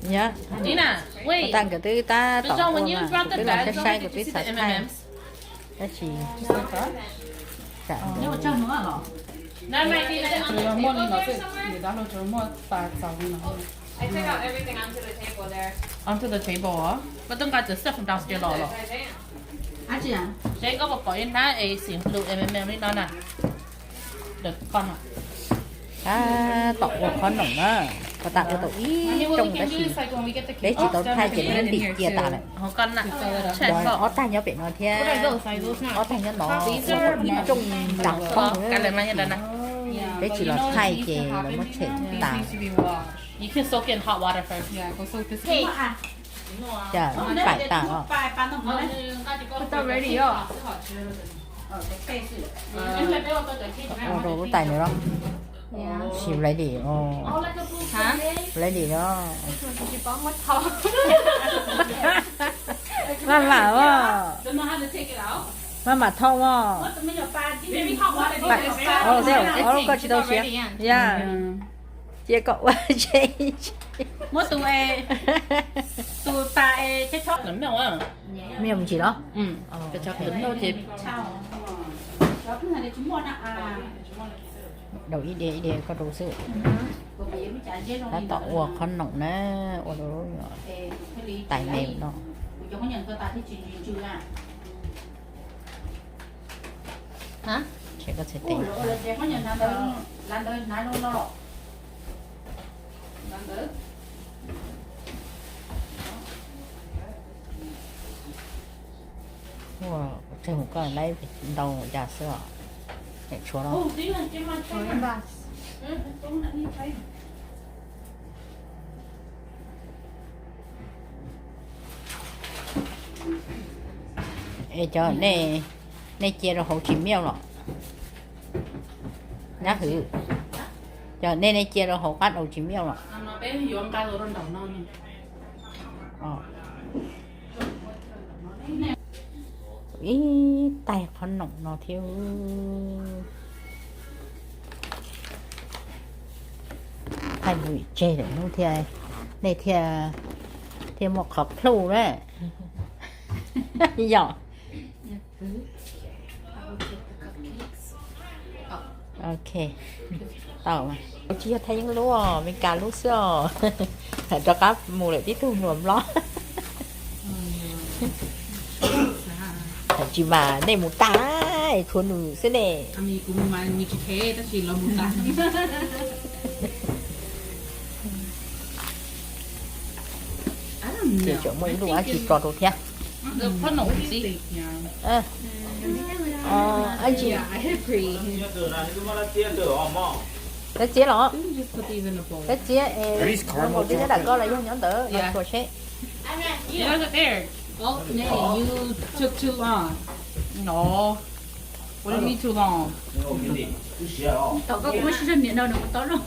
Yog, tag nkawd twb tab tom ua mas kuv twb los saib saib kuv twb xav thaij. Tab sis tsam muaj li no xwb, nws dab laug tsuas muaj tas txaus li no. Onto the table, koj twb nqa cov stuff from downstairs los los? Seb koj puas pom ib hnab es xim plus em em li no na. Tab tom ua qhob noom na, puas tas ua tau ib rooj tab sis peb tsis tau thaij ces nws ntim cia tas lawm. Ob tag nyob pem no thiab ob tag nyob no, ua tau ib rooj tas poob. Peb tsis los thaij ces lawv muab tshem tas. Cas faim tas os. Ua rau lub tais nws los. Sis ready os. Ready os. Maj mam os. Maj mam thau os. Koj tsis tau siav. Yog. Cia koj ua tsev. Muab tus, tus tas es chob chob. Mej mus ntsis los? Ces daus ib diav ib diav koj rau xwb. Tab tom ua qhob noom na, ua rau lub tais me no. Tshem koj txhais tes. Ua, tseg mus koj laib ntau cas xwb os. Niam tshuav los. Es cov nej cia rau hauv tsis miaj los? Nyab hwv, cov nej nej cia rau hauv qab daus tsis miaj los? Ib tais qhob noom no thiab. Thaij mus tseg lawm hnub thiab, nej thiaj, thiaj muaj qhov plhuj na. Yog. Ok, tau. Tsis yog Thaib Yeeb lub, Meskas lub xwb os. Rov qab mus lawm tib tug hluas nplob. Tsis mas nej mus tag, tshuav nws xwb ne. Ces tseem muaj ib lub dab tsi tso rau thiab. Dab tsi? Dab txiab los? Dab txiab es nyob nram koj los yog nyob ntawd los tsuas seb. No. Tom koj kuv muab sib zog niam no nws mus tau no.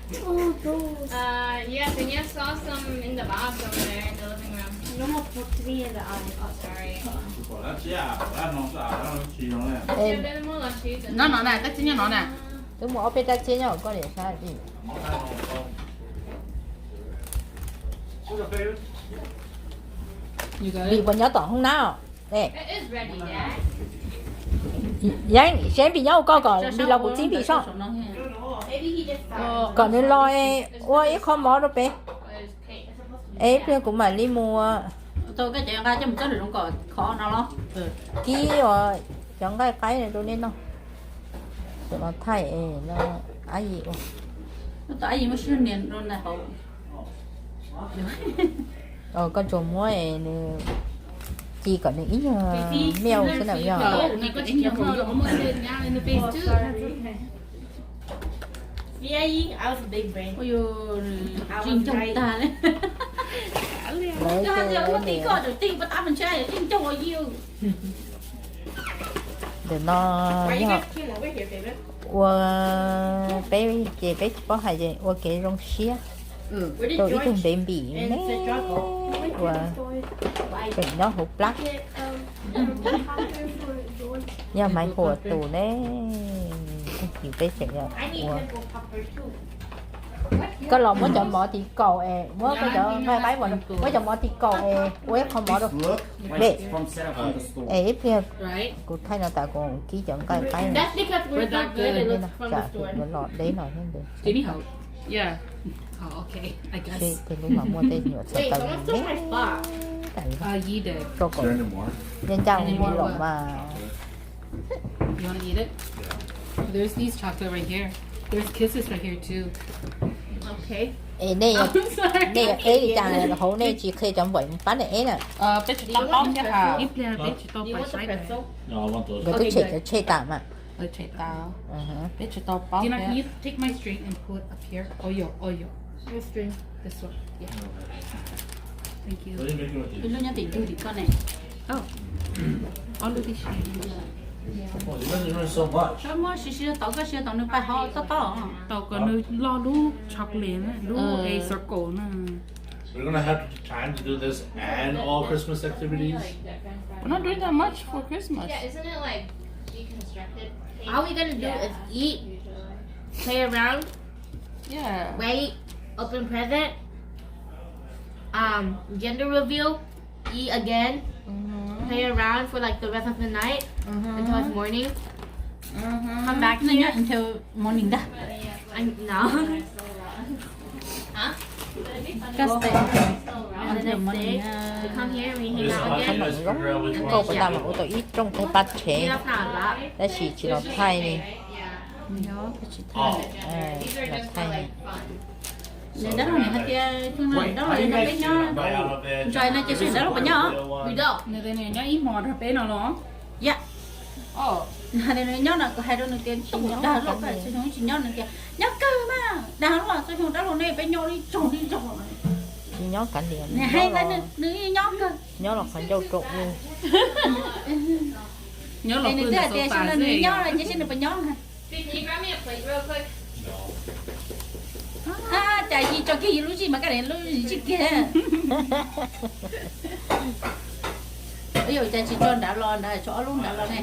Uh, yes, and yes, saw some in the box over there in the living room. No, no, put to me in the eye. Oh, sorry. No, no, no, that's in your no, no. Twb muaj ob peb dab txiab nyob hauv koj niam sab. Vim puas nyob tom hoob nab? Yeeb, seb Npis nyob ua koj kom Npis los kuv txib Npis soj. Kom nws los ua ib qho mov rau peb. Es ib pliag kuv mam li mus kib cov nqaij qaib rau nej noj. Tus no thaij es no, ab yim ua. Koj tsuas muab nws ci kom nws ib nyuag miaj xwb na yog. Ntawm no yog ua peb ces peb tsis paub hais ces ua kev zoo siab. Rau ib tug baby ne, uas tseem nyob hauv plab. Yog Maiv Huam tus ne, yus peb tseem ua. Koj los muab cov mov tim kaum es, muab koj cov nqaij qaib, muab cov mov tim kaum es ua ib qho mov rau. Es ib pliag kuv thaij no tas kuv kib cov nqaij qaib. Tsam kuv los deb no thiab ntag. Seb tej lub mas muaj tej nyuam txhais taws ne, tas li rau kom ncaj ncaj li los mas. Es nej, nej qheb li cas hauv nej tsis qhia cov npaum pab nej eb na? Nkawd twb tshem cov tseg tas mas. Lub nyob tim ntug tim koj ne. Koj muab siv siv tau, koj siv tau nws pais hauv tob tob. Tau kom nws loj lub chocolate na, lub circle na. We're gonna have time to do this and all Christmas activities. We're not doing that much for Christmas. Yeah, isn't it like deconstructed? All we gonna do is eat, play around, yeah, wait, open present, um, gender reveal, eat again, play around for like the rest of the night until it's morning. Come back here until morning ntag. No. Koj stay until morning. Nkauj puas tas mas ua tau ib rooj tag pab tsev, tab sis tsis los thaij li. Los thaij. Nws dab laug nws hais tias xyoo no nws dab laug nrog peb nyob, ntshai no ces xyoo nws dab laug puas nyob. Nws tias nws nyob ib hmos nrog peb no los? Yam, nws nyob no kuv hais rau nws tias tsis nyob, tsis nyob, nws tias nyob kawg mas, dag los txhua xyoo dab laug nej peb nyob ib tsoog ib tsoog. Tsis nyob kav liam, nws hais ntawd nws nyob kawg. Nyob los qhov ncauj rau u. Nws twb hais tias xyoo no nws nyob no ces seb nws puas nyob. Cas yus tso kiag yus lub zij mas kaj lub zij kiag. Yus cas tsis tso nrad los, nrad tso ob lub nrad los ne.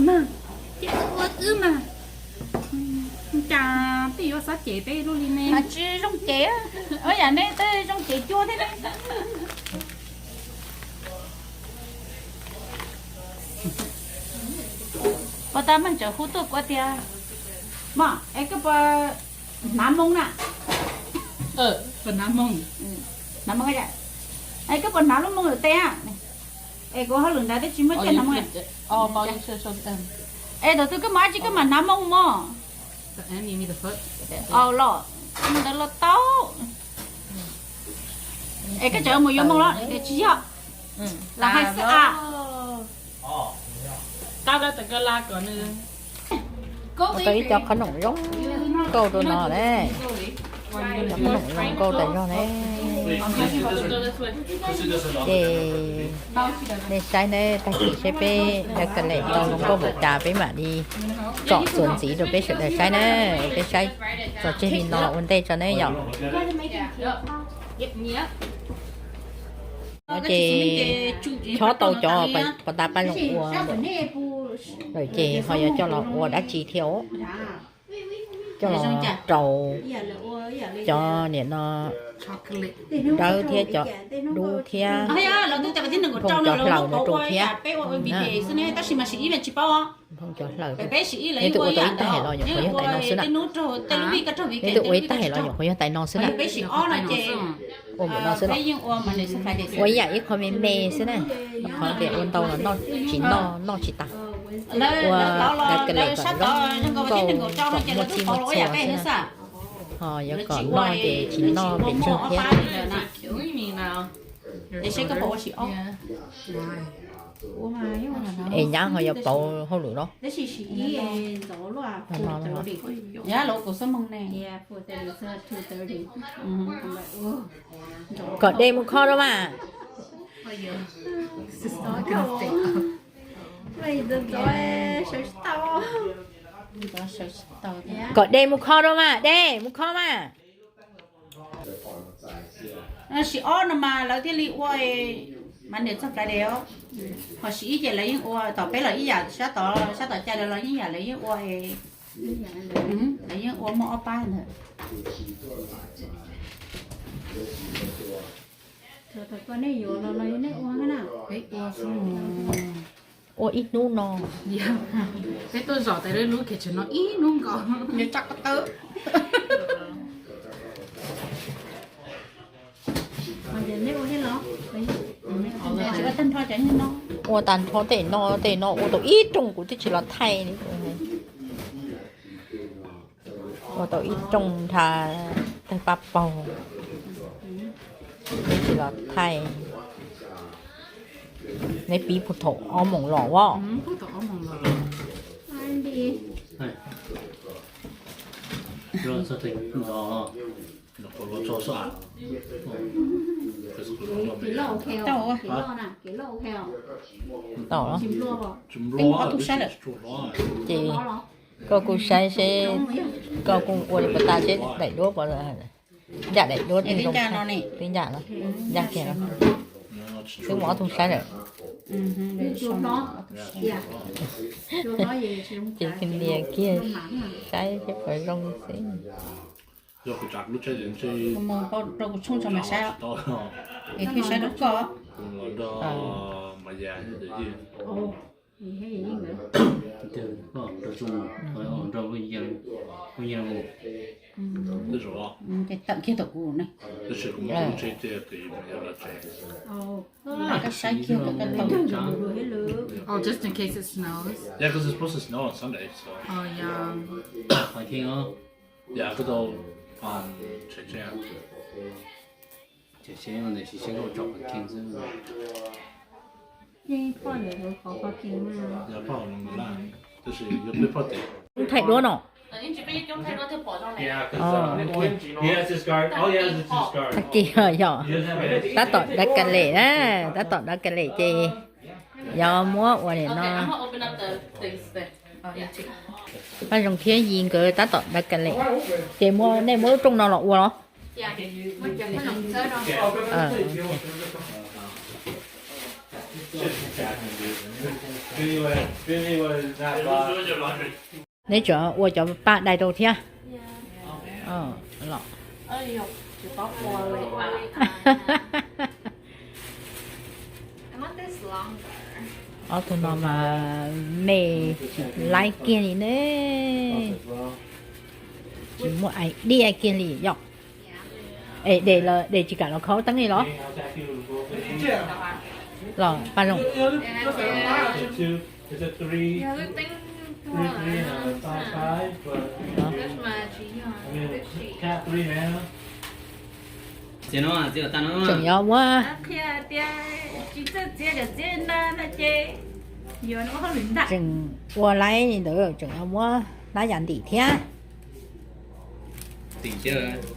Mas ces ua wb mas, cas peb yuav xav cem peb lub li ne. Tsis zoo cem, yam nej tej zoo cem cua thiab ne. Puas tas meej tseem hu tuaj kuv tias, mom, es koj puas hnav moo na? Hnav moo, es koj puas hnav lub moo tes a? Es kuv hauj lwm nrad twb tsis muaj caij hnav moo. Es thaum twg koj mus dab tsi koj mam hnav moo mog? Los ntawd los tau. Es koj tseem mus yuav moo los tias tsis yog, los hais xwb a. Ua tau ib co qhob noom zoo nkauj rau no ne. Cov qhob noom zoo nkauj tas zog ne. Ces nej saib ne, tag kis seb peb da ka lem tau zoo nkauj npaum cas peb mam li tsom txuas ntxiv rau peb sawv daws saib na. Peb saib tso tseg li no ua ntej tso ne yom. No ces chob tau cov pas tas paj zoo ua lawm ces ho yuav coj los ua dab tsi thiab os? Coj los rau cov niam no dawb thiab cov dub thiab, nphoo cov hlaws no rau thiab. Nphoo cov hlaws, neb twb ua tau ib taig los nyuam qhuav yog tais no xwb na. Neb twb ua ib taig los nyuam qhuav yog tais no xwb na. Ua npaum no xwb los. Ua ib yam ib qho me me xwb na. Qhov tias ua ntau los noj tsis noj, noj tsis tas. Ua da ka lem kom zoo nkauj kom muaj txij muaj txhua xwb na. Ho yuav kom noj ces tsis noj pes tsawg thiab. Es nyab ho yuav pauv hauj lwm los? Kom dej mus kho rau mas. Kom de mus kho rau mas, de mus kho mas. Sim ob no mas lawv thiaj li ua mas niam txog Friday os. Ho sim ib ces lawv yeej ua tom peb los ib yam, sab tod sab tom cai lawv los yeej yam lawv yeej ua, lawv yeej ua muaj ob pab ntawd. Ua ib hnub no. Peb tuaj zaum tas lub kitchen no ib hnub nkaus. Ua tag nrho tej no, tej no ua tau ib rooj kuv twb tsis los thaij li. Ua tau ib rooj nrha tawg paj paug, twb tsis los thaij. Neb pib puag thaum ob moos los as? Tau. Ces koj kuj saib seb, koj kuj ua li puas tag seb daim duab puas, ncaj daim duab twb zoo, twb ncaj los, ncaj kiag los. Twb muaj ob tug saib lawm. Ces nias kiag saib seb puas zoo xwb. Rau kuv tshooj tso mas saib, es thiaj saib rau koj. Tawm kiag tom kuv ne. Koj saib kiag rau koj tau. Oh, just in case it snows. Oh, yeah. Thaij duab no. Tag kis yog tab tom dav ka lem na, tab tom dav ka lem ces yog muab ua li no. Paj Zoo thiab Yis nkawd tab tom dav ka lem, ces muab, nej muab lub rooj no los ua los? Neb tseem ua cov paj dai rau thiab los? Ob tug no mas me tsis laib kiag li ne, tsis muaj idea kiag li yom. Es de, de tsis kam los khaub teeb li los? Los Paj Zoo. Tseem yuav muab, tseem ua laib li ntawd tseem yuav muab hnab yas ntim thiab.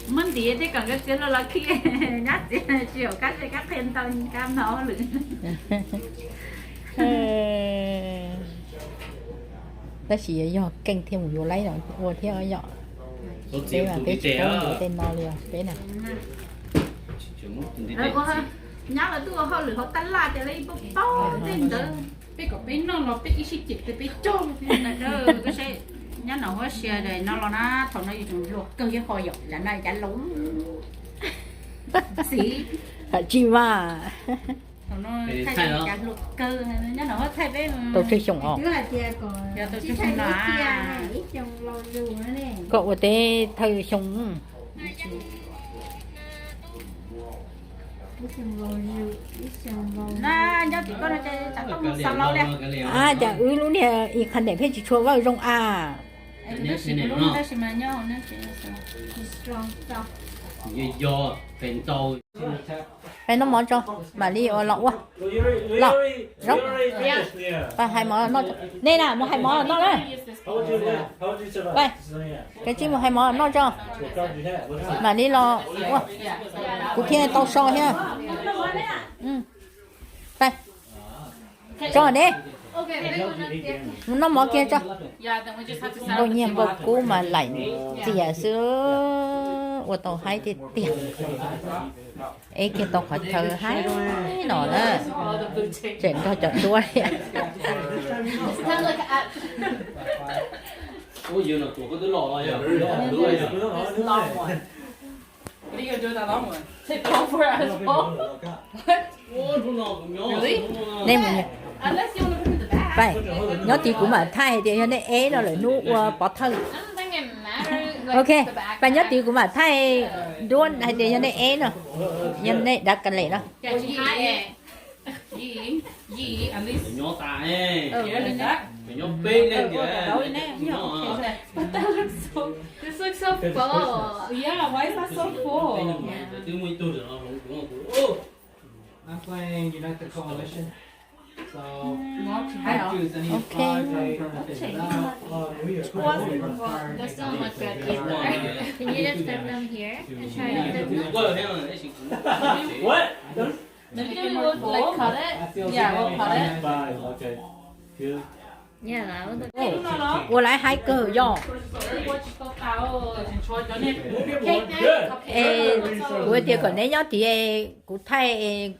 Muab ntim thiab kom nkawd txiav los los khi, nyab txiav tsis haum kab ze kab qhia ntau kab no lwm. Tab sis yog keej thiaj mus yuav laib ua thiab yom. Peb mas peb tsis paub yuav tej no li os peb na. Nyab los twb ua hauj lwm hauv tab laj ces lawv yeej paub paub tej ntawd. Peb kom peb noj los peb ib sij cem peb cog. Nyab no huab sia no los na, thaum no yus tseem hluas kawg thiab ho yom, yav no cas laus txiv. Tsis mas. Thaum no thaij cas hluas kawg, nyab no huab thaij peb tau tsawg xyoo os? Yog tau tsawg xyoo no? Koj ua teb thawj xyoo. Ab, cas wb lub niag i qha nteem pheej tsis tshua vaj zoo a. Peb noj mov tso, mam li ua los ua. Los, zoo. Pab hais mov noj tso. Nej na, mus hais mov noj na. Pab, kav tsij mus hais mov noj tso. Mam li los ua. Kuv thiaj tau so thiab. Pab, tso neb. Noj mov kiag tso. Npau nyiaj npau kub mas laim txias xwb, ua tau haib tiag tiag. Eb kiag tau qhov chaw haib no na, tseem nrog cov duab thiab. Nej mus, nyob tid kuv mam thaij hais tias yog nej eb no lawm hnub ua pov thawj. Ok, pab nyob tid kuv mam thaij duab hais tias yog nej eb no, yog nej dav ka lem no. This looks so full. Yeah, why is that so full? I'm playing United Coalition. So, I choose any five that you want to take it out. Uh, we are currently required. Those don't look good either. Can you just put them here and try to fit them? What? Maybe do you want, like, cut it? Yeah, we'll cut it. Five, okay. Good. Ua laiv haib kawg yog. Es kuv tias kom neb nyob tid, kuv thaij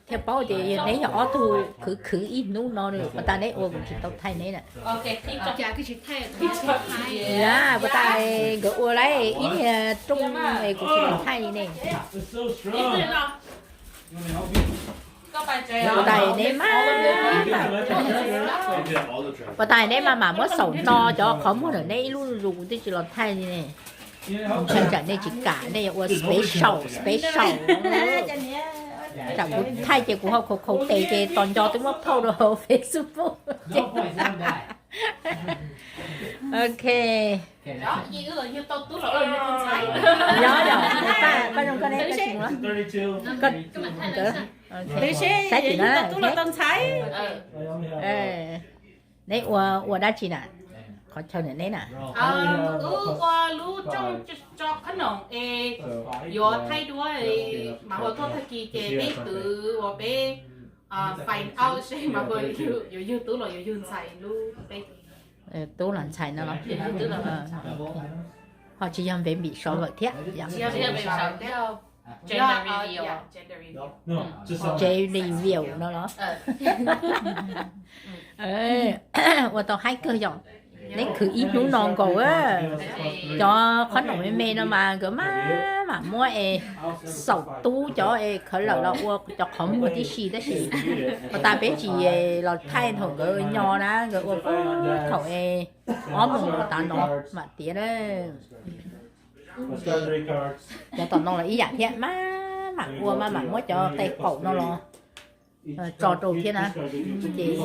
thiaj paub tias neb yog ob tug khwv khwv ib hnub no, pas tas neb ua kuv tsis tau thaij neb na. Pas tas nkawd ua laiv ib niag rooj es kuv tsis tau thaij li ne. Pas tas neb maj, pas tas neb maj mam muab xaum hno cov qhov muag ntawm neb ib lub zus kuv twb tsis los thaij li ne. Ntshai tsam nej tsis kam, nej yuav ua special special. Tsam kuv thaij ces kuv ho khau khau tes ces tos nco twb muab post rau hauv Facebook. Ok. Yog yog, paj zoo koj ne, koj tsis mus, koj, saib tim no. Neb ua, ua dab tsi na? Qhov chaw ntawm neb na? Wb ua lub rooj tso qhob noom es yuav thaij duab, mas ua tuaj tag kis ces peb twv uas peb find out seb mas yuav yug tub los yuav yug ntxhais lub peb. Tub los ntxhais no los? Ho tsis yog baby shower thiab. Tsev reveal no los? Ua tau haib kawg yom. Neb khwv ib hnub no nkaus. Cov qhob noom me me no mas nkawd maj mam muab es xaum tub cov es khawv lawm los ua cov qhov muag tib si tab sis pas tas peb tsis los thaij thaum nkawd nyo na, nkawd ua thaum es ob moos tav no mam tiav na. Cov tom no los ib yam thiab, maj mam ua maj mam muab cov qe qaum no los tso rau thiab na, ces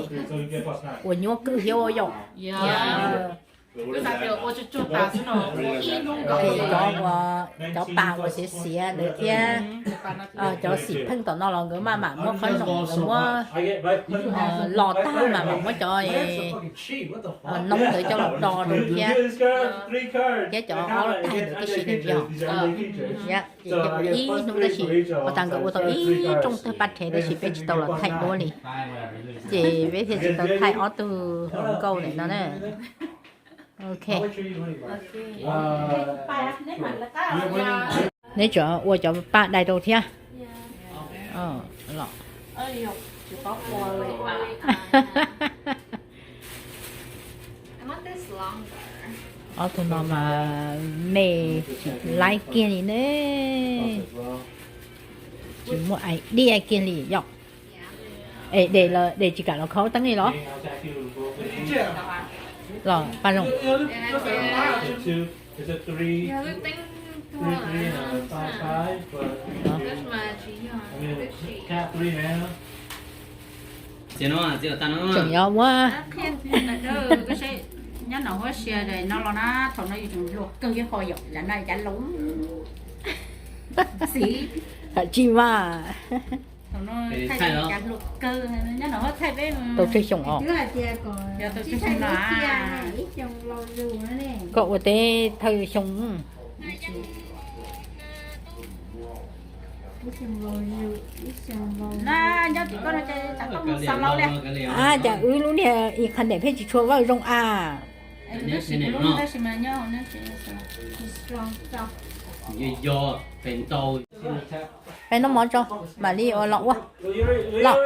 ua nyuaj kawg thiab yom. Cov, cov pas uas xiav xiav ntawd thiab cov xim pheej tom no los nkawd maj mam muab qhob noom, nkawd muab los tag maj mam muab cov noob ntawd coj los do rau thiab, thiab cov ob lub taig ntawd tib si na yog. Ces ib hnub tab sis pas tas nkawd ua tau ib rooj tawg paj rhev tab sis peb tsis tau los thaij duab li, ces peb thiaj tsis tau thaij ob tug hluas nkauj ntawm no na. Ok. Neb tseem ua cov paj dai rau thiab los? Ob tug no mas me tsis laib kiag li ne, tsis muaj idea kiag li yom. Es de, de tsis kam los khaub teeb li los? Los paj zoo. Tseem yuav muab nyob no huab sia no los na, thaum no yus tseem hluas kawg ib qho yom, cas no cas laus xis. Tsis mas thaum no thaij cas hluas kawg, nyob no huab thaij peb tau tsawg xyoo os? Yog tau tsawg xyoo no? Koj ua teb thawj xyoo. Ab, cas wb lub niag internet pheej tsis tshua vawj zoo a. Peb noj mov tso, mam li ua los ua. Los,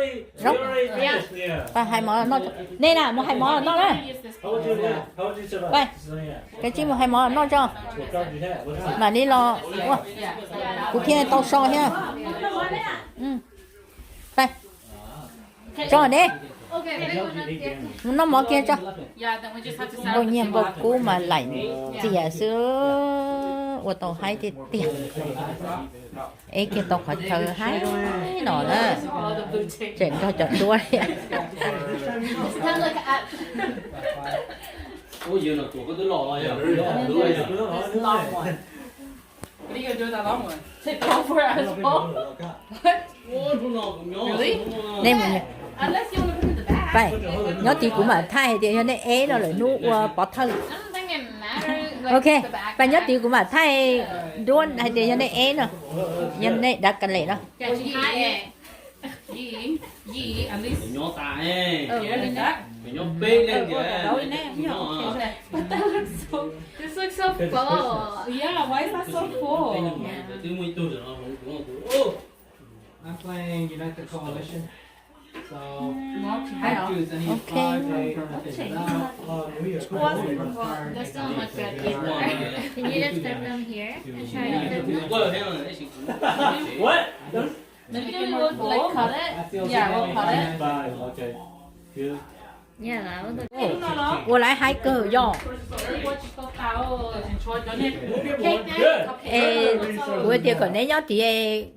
zoo. Pab hais mov noj tso. Nej na, mus hais mov noj na. Pab, kav tsij mus hais mov noj tso. Mam li los ua. Kuv thiaj tau so thiab. Pab, tso ne. Mus noj mov kiag tso. Npau nyiaj npau kub mas laim txias xwb, ua tau haib tiag tiag. Eb kiag tau qhov chaw haib no na, tseem nrog cov duab thiab. Nej mus, pab, nyob tid kuv mam thaij hais tias yog nej eb no lawm hnub ua pov thawj. Ok, pab, nyob tid kuv mam thaij duab hais tias yog nej eb no, yog nej dav ka lem no. Nyob tas, nyob peb leeg tias. This looks so full. Yeah, why is that so full? Twb muaj ib tug ntawm no hloov kuv, kuv, oh. I'm playing Unite the Coalition. So, I choose any five day tournament. There's so much good people. Can you just put them here and try to put them? What? Maybe we'll, like, cut it. Yeah, we'll cut it. Five, okay. Good. Ua laiv haib kawg yog. Es kuv tias kom neb nyob tid,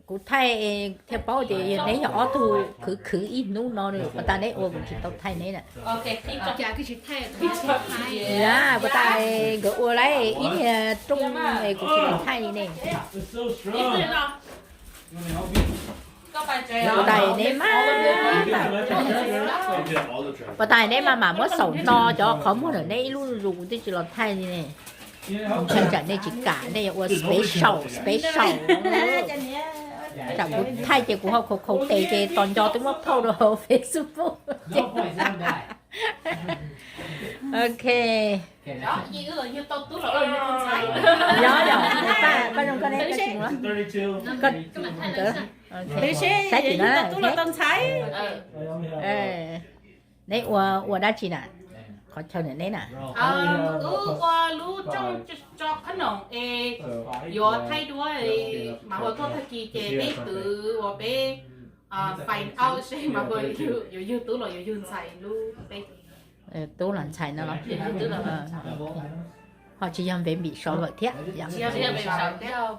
kuv thaij thiaj paub tias neb yog ob tug khwv khwv ib hnub no, puas tas neb ua kuv tsis tau thaij neb na. Puas tas nkawd ua laiv ib niag rooj es kuv tsis tau thaij li ne. Puas tas neb mas, puas tas neb mas mam muab xaum hno cov qhov muag ntawm neb ib lub zus kuv twb tsis los thaij li ne. Ntshai tsam nej tsis kam, nej yuav ua special special. Tsam kuv thaij ces kuv ho khau khau tes ces tos nco twb muab post rau hauv Facebook. Ok. Yog, yog, pab, pab zoo koj ne, koj tsis mus los? Saib tim no. Neb ua, ua dab tsi na? Qhov chaw ntawm neb na? Wb ua lub rooj tso qhob noom es yuav thaij duab, mas ua tuaj tag kis ces peb twv uas peb find out seb mas yuav yug tub los yuav yug ntxhais lub peb. Tub los ntxhais no los? Ho tsis yog baby shower thiab. Tsis yog baby shower thiab.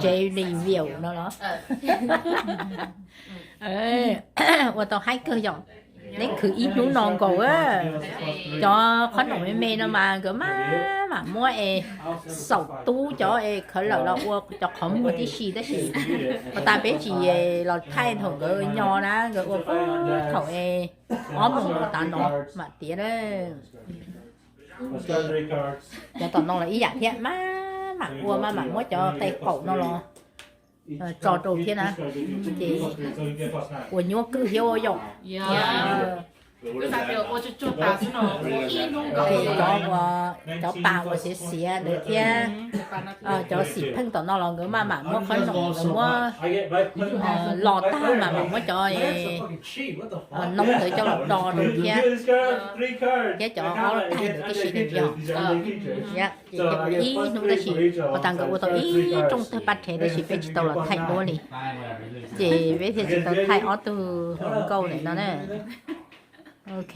Gender reveal no los? Ua tau haib kawg yom. Neb khwv ib hnub no nkaus. Cov qhob noom me me no mas nkawd maj mam muab es xaum tub cov es khawv lawm los ua cov qhov muag tib si tab sis puas tas peb tsis los thaij thaum nkawd nyo na, nkawd ua puag thaum es ob moos tav no mam tiav na. Ces cov tom no los ib yam thiab, maj mam ua maj mam muab cov qe qaum no los tso rau thiab na, ces ua nyuaj kawg thiab ua yom. Cov, cov pas uas xiav xiav ntawd thiab, cov xim pheej tom no los nkawd maj mam muab qhob noom nkawd muab los tag mas mam muab cov noob ntawd coj los do rau thiab, thiab cov ob los tag ntawd tib si ne yog. Ces ua ib hnub tab sis puas tas nkawd ua tau ib rooj tawg paj rhev tab sis peb tsis tau los thaij duab li, ces peb thiaj tsis tau thaij ob tug hluas nkauj ntawm no na. Ok.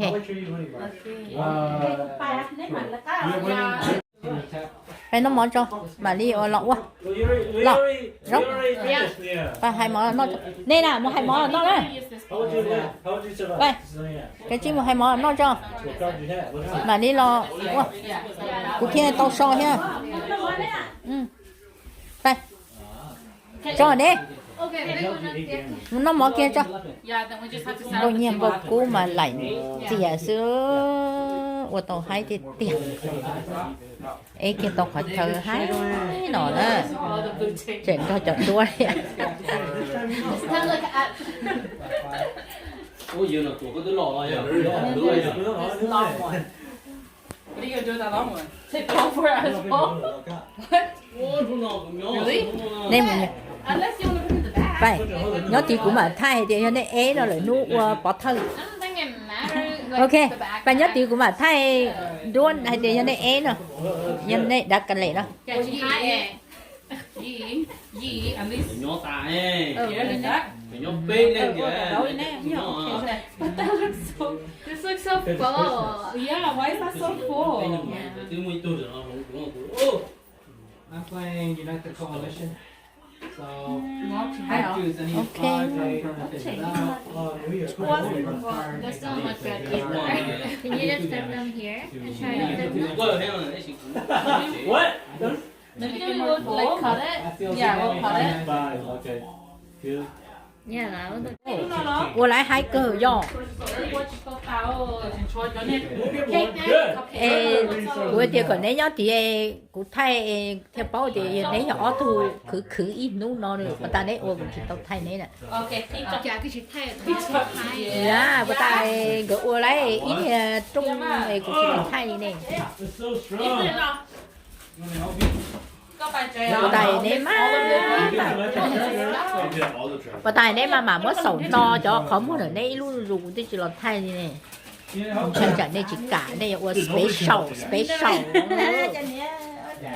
Peb noj mov tso, mam li ua los ua. Los, zoo. Pab hais mov noj tso. Nej na, mus hais mov noj na. Pab, kav tsij mus hais mov noj tso. Mam li los ua. Kuv thiaj tau so thiab. Pab, tso ne. Mus noj mov kiag tso. Npau nyiaj npau kub mas laim txias xwb. Ua tau haib tiag tiag. Eb kiag tau qhov chaw haib no na. Tseem nrog cov duab li. Nej mus, pais, nyob tid kuv mam thaij hais tias yog nej eb no lawm hnub ua pov thawj. Ok, pais nyob tid kuv mam thaij duab hais tias yog nej eb no, yog nej dav ka lem no. This looks so full. Yeah, why is that so full? There's so much good people. Can you just put them here and try to put them? What? Maybe we'll, like, cut it. Yeah, we'll cut it. Five, okay. Good. Yeah, that would look good. Ua lawv haib kawg yog. Es kuv tias kom neb nyob tid, kuv thaij thiaj paub tias neb yog ob tug khwv khwv ib hnub no, puas tas neb ua kuv tsis tau thaij neb na. Puas tas nkawd ua lawv ib niag rooj es kuv tsis tau thaij li ne. Puas tas neb maj, puas tas neb maj mam muab xaum hno cov qhov muag ntawm neb ib lub zus kuv twb tsis los thaij li ne. Ntshai tsam nej tsis kam, nej yuav ua special special.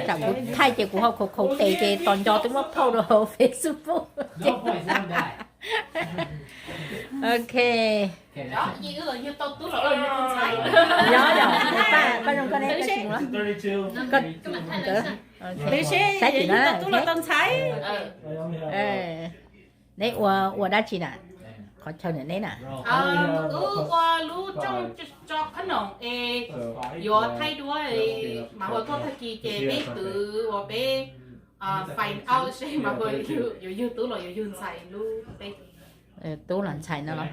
Tsam kuv thaij ces kuv ho khau khau tes ces tos nco twb muab phauj rau hauv Facebook. Ok. Yog, yog, paj zoo koj ne, koj tsis mus los? Saib tim no. Neb ua, ua dab tsi na? Qhov chaw ntawm neb na? Wb ua lub rooj tso qhob noom es yuav thaij duab, mas ua tuaj tag kis ces peb twv uas peb find out seb mas yuav yug tub los yuav yug ntxhais lub teb. Tub los ntxhais no los?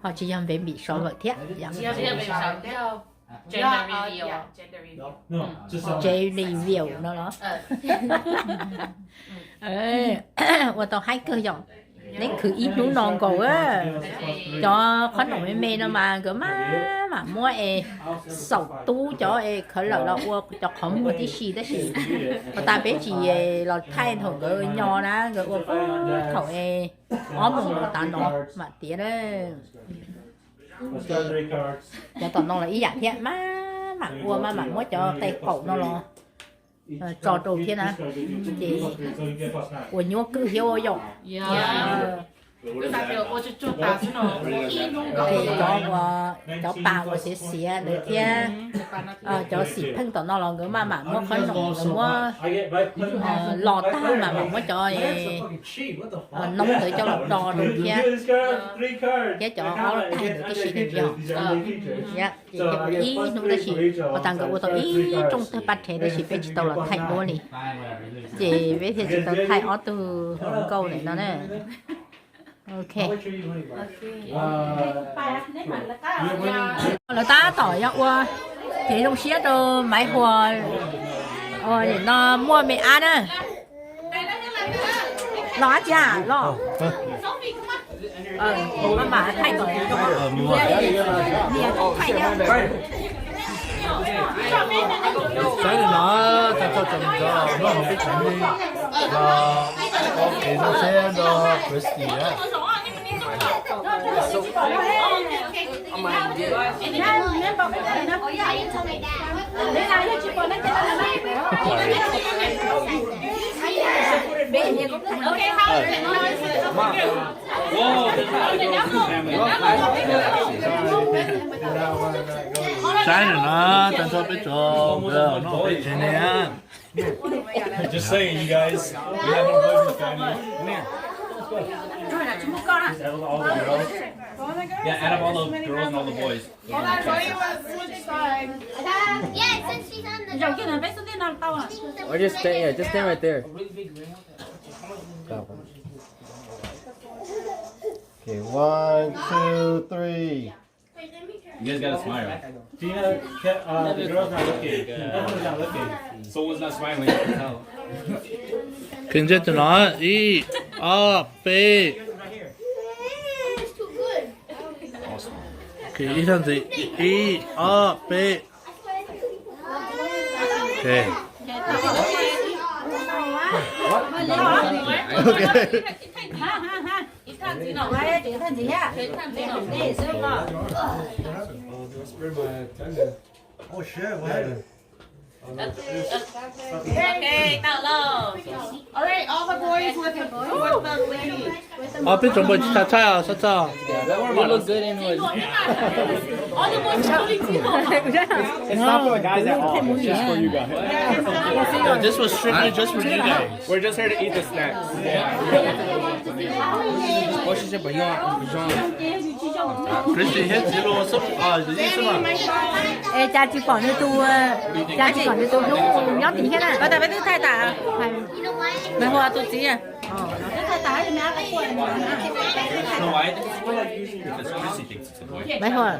Ho tsis yog baby shower thiab. Gender reveal no los? Ua tau haib kawg yom. Neb khwv ib hnub no nkaus. Cov qhob noom me me no mas nkawd maj mam muab es xaum tub cov es khawv lawm los ua cov qhov muag tib si tab sis puas tas peb tsis los thaij thaum nkawd nyo na, nkawd ua puag thaum es ob moos tav no mam tiav na. Cov tom no los ib yam thiab, maj mam ua maj mam muab cov qe qaum no los tso rau thiab na, ces ua nyuaj kawg thiab yom. Cov, cov pas uas xiav xiav ntawd thiab, cov xim pheej tom no los nkawd maj mam muab qhob noom, nkawd muab los tag maj mam muab cov noob ntawd coj los do rau thiab, thiab cov ob lub taig ntawd tib si ne yog. Ces ib hnub tab sis puas tas nkawd ua tau ib rooj tawg paj rhev tab sis peb tsis tau los thaij duab li, ces peb thiaj tsis tau thaij ob tug hluas nkauj ntawm no na. Ok. Lawv tab tom yog ua kev zoo siab rau Maiv Huas no muaj me ab na. Los dab tsi los? Maj mam thaij kom zoo thiab, nias thaij thiab. Saib li no, tag tso tso mus nrog hauv peb tsev neeg los ua kev zoo siab rau Christy na. Saib no na, tag nrho peb tso nkawd noj peb tsev neeg. Just saying, you guys. We have an American family. Just out of all the girls. Yeah, out of all the girls and all the boys. Hold on, Roy, you want to switch sides? Yeah, since she's on the Or just stay, yeah, just stand right there. Okay, one, two, three. You guys gotta smile. Tina, uh, the girl's not looking. Everyone's not looking. Someone's not smiling. I can tell. Kws ntse tus no, ib, ob, peb. Ib thaj ntxiv, ib, ob, peb. Oh shit, what happened? Okay, tau lauj. All right, all the boys with the, with the lady. Ob peb tsoom boys tsis tau thaij os, txhob txhawj. It's not for the guys at all. It's just for you guys. Yeah, this was strictly just for you guys. We're just here to eat the snacks. Christian hit zero. Es cas tsis pom nws tus, cas tsis pom nws tus hlub nyob tim thiab na? Peb twb thaij tas. Nws hu tus txiv. Maiv Huam,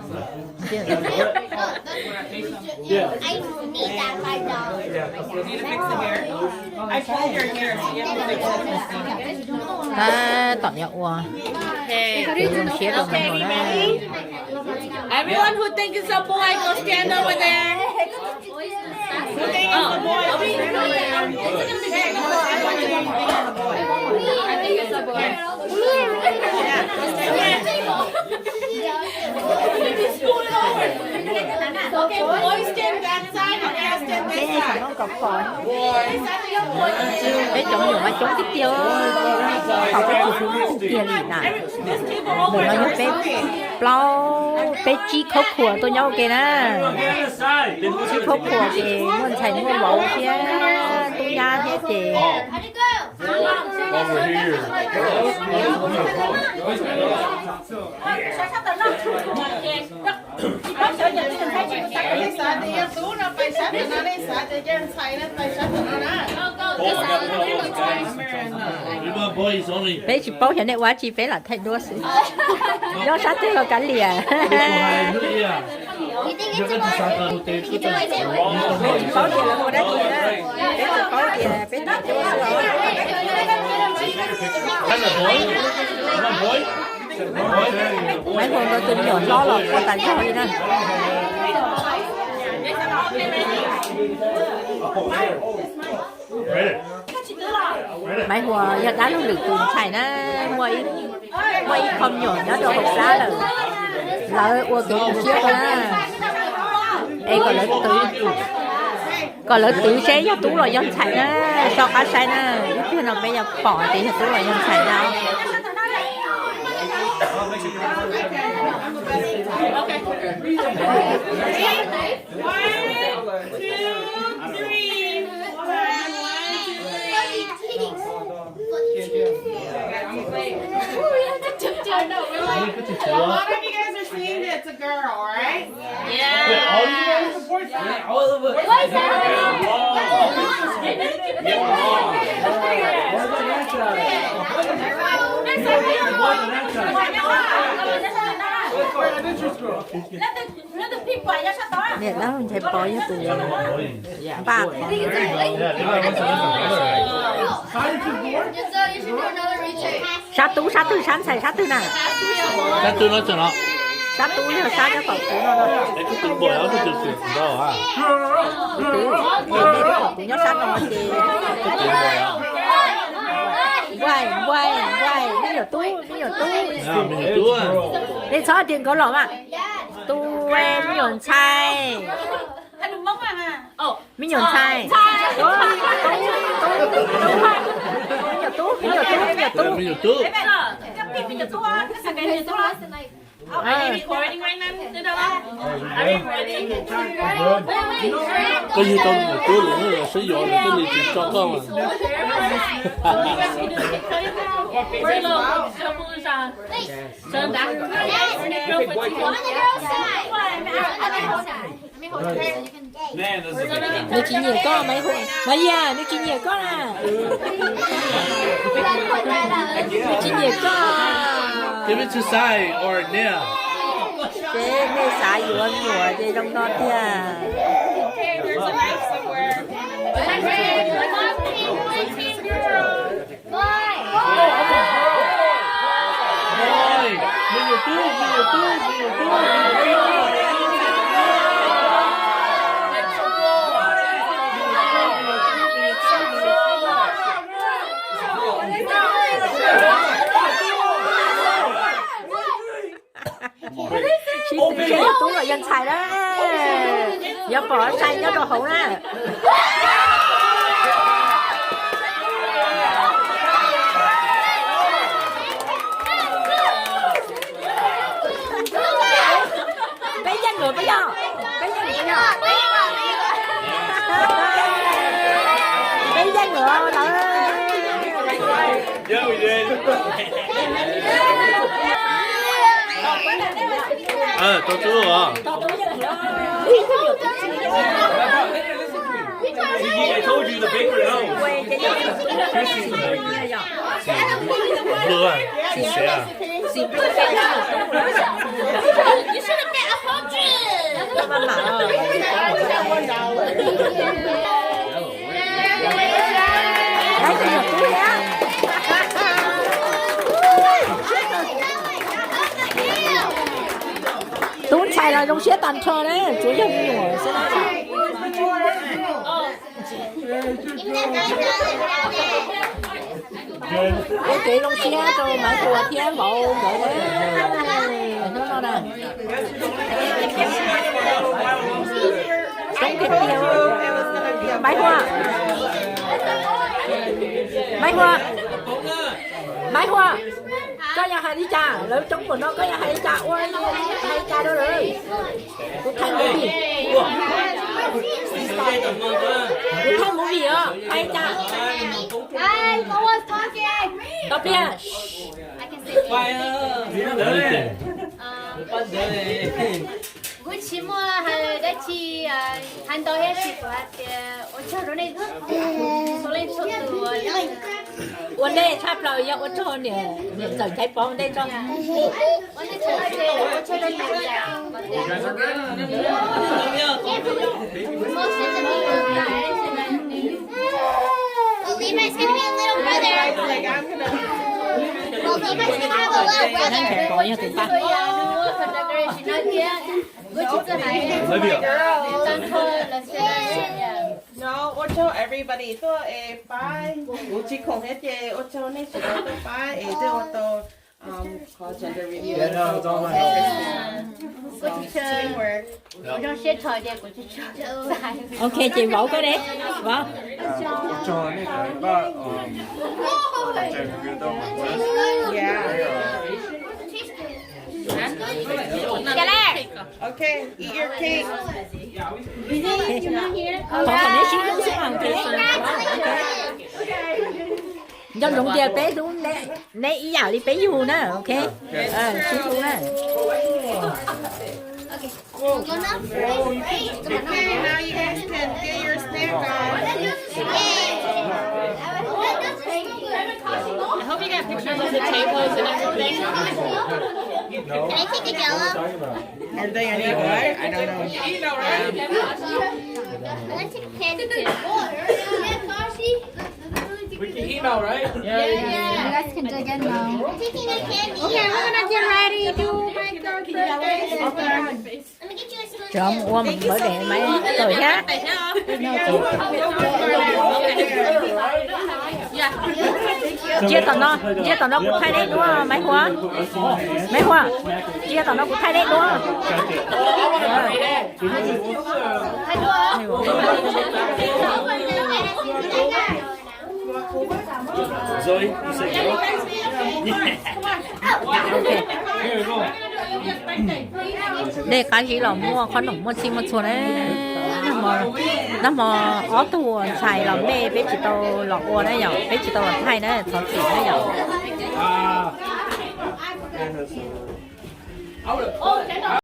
tab tom yuav ua, zoo siab rau Maiv Huam na. Everyone who think it's a boy, go stand over there. Okay, boys stand that side and girls stand this side. Boys, I think boys. Peb cov nyuam mas coob tiag tiag, thaum peb tsis hlub tiag li na. Ntawm no yog peb plaub, peb tsib khab khuam tuaj nyob ua ke na. Tsib khab khuam ces muaj ntxhais muaj vauv thiab tub nyab thiab ces peb tsis paub xyov nej ua tsi, peb lam thaij duab xwb. Nyob sab twg los kav liam. Paub tias lawv ua dab tsi na, peb tsis paub tias peb thaij duab xwb os. Maiv Huam nkawd tus me nyuam hlob los ua tas zog li na. Maiv Huam yog dab laug lwm tus ntxhais na, muaj ib, muaj ib qho me nyuam nyob rau hauv plab lawm, lawv ua kev tu siab rau na. Es kom lawv twv, kom lawv twv seb yog tub los yog ntxhais na, soj qab saib na, ib pliag no peb yuav pom tias yog tub los yog ntxhais na. One, two, three. A lot of you guys are seeing it's a girl, right? Yeah. Wait, all of you guys? All of us. Niam dab laug Nchaiv Pov yog tus npaj qhov no. Sab tub sab twg, sab ntxhais sab twg na? Sab tub no tseem no. Sab tub yog sab nyob tom kuv no no. Kuv, kuv nyob sab no ces npaj, npaj, npaj me nyuam tub, me nyuam tub. Nej txhob tias nkawd los mas. Tus me nyuam ntxhais. Me nyuam ntxhais. Me nyuam tub, me nyuam tub, me nyuam tub. Me nyuam tub. Koj yug tau me nyuam tub lawm, sib yos lawm thiaj li tsis tso koj mas. Nws tsis nyiam koj, Maiv Huam, Maiv Yam, nws tsis nyiam koj na. Nws tsis nyiam koj. Give it to Sai or Nia. Ces nej xav yuav nyuam ces zoo no tiag. Sib tw seb yog tub los yog ntxhais na. Yuav pom sai nyob rau hauv na. Peb yeej lawm peb yog, peb yeej lawm peb yog, peb yeej lawm lawm. Tau tub os. I told you the big one. Blue one. Xim xev. Tub ntxhais los zoo siab tag nrho na, tsuav yog me nyuam xwb na. Ua kev zoo siab rau Maiv Huas thiab Vauv nkawd na. Hnub no na, zoo tiag tiag. Maiv Huas, Maiv Huas, Maiv Huas, koj yog hais li cas? Lawv coob npaum no koj yog hais li cas? Ua hais li cas rau lawv? Kuv thaij movie, kuv thaij movie os, hais li cas? Tau pliag. Kuv tsis muaj hais dab tsi, hais ntau thiab, tab sis kuv hais tias ua tsaug rau nej txhua leej txhua tus. Ua ntej tshaj plaws yog ua tsaug niam, niam ntxawm Ncaiv Pov ua ntej tso. Well, Levi's gonna be a little brother. Well, Levi's gonna have a little brother. Olivia. No, ua tsaug everybody tuaj es pab kuv tsis khoom thiab ces ua tsaug nej sawv daws tuaj pab es twb ua tau um, call gender reveal. Yeah, no, it's all my fault. Teamwork. Kuv zoo siab tshaj ces kuv tsis tshua xav. Ok, ces Vauv koj ne? Vauv. Ua tsaug nej sawv daws pab, um, gender reveal tau. Yeah. Okay, eat your cake. Qhov kom neb sib hlub xwb. Ok. Nco ntsoov tias peb hlub neb ib yam li peb yug na, ok? Sib hlub na. Okay, now you guys can get your snack on. I hope you got pictures of the tables and everything. Can I take a yellow? Are they any good? I don't know. I want to take a candy too. We can eat now, right? Yeah, yeah. You guys can dig in now. Taking a candy. Okay, we're gonna get ready to make our birthday. Let me get you a spoon. Cov ua maiv de maiv tawm thiab. Ntsia tom no, ntsia tom no kuv thaij neb duab, Maiv Huas. Maiv Huas, ntsia tom no kuv thaij neb duab. Dej qab zib los muaj qhob noom muaj txhij muaj txhua na. Nag hmo ob tug ntxhais los me peb tsis tau los ua na yom, peb tsis tau los thaij na, thov txim na yom.